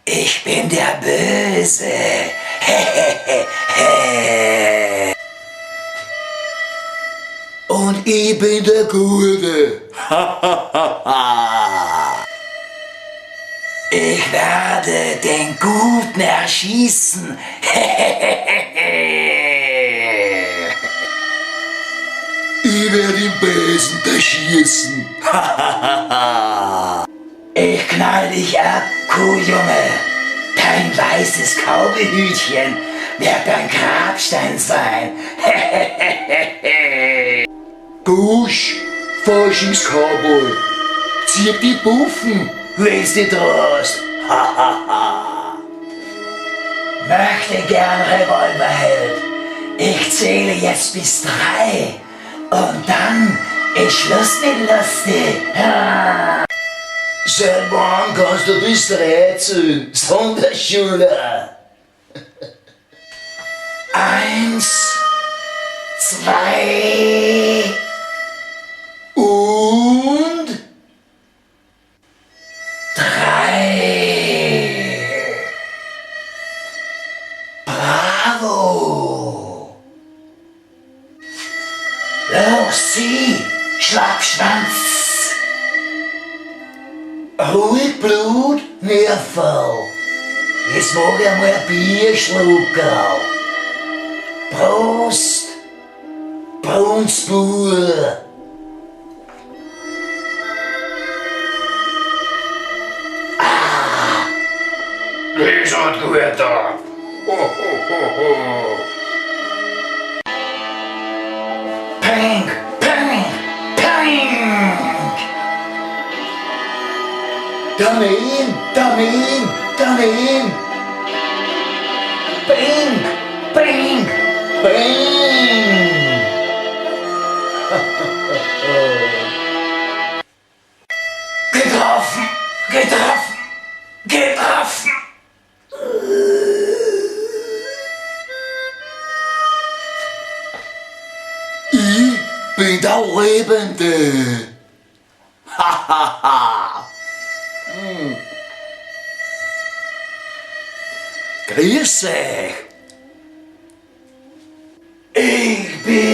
Ich bin der Böse. Und ich bin der Gute. Ich werde den Guten erschießen. Ich werde den Bösen erschießen. Ich knall dich ab, Kuhjunge. Dein weißes Kaubehütchen wird dein Grabstein sein. Gusch, Faschings-Cowboy. Zieh die Buffen, wenn's dich traust. Möchte gern Revolverheld. Ich zähle jetzt bis 3 und dann ist Schluss mit lustig. Seit wann kannst du bis 3 zählen? Sonderschule. 1, 2 und 3. Bravo! Los, zieh! Schlappschwanz! Ruhig Blut, Nerval. Jetzt mag ich einmal ein Bier schlucken. Prost! Brunsbur! Ah! Das hat gut da! Ho, ho, ho, ho. Peng! Peng! Peng! Daneben! Daneben! Daneben! Bing! Bing! Bing! Getroffen! Getroffen! Getroffen! Ich bin der Lebende! Grüß euch! Ich bin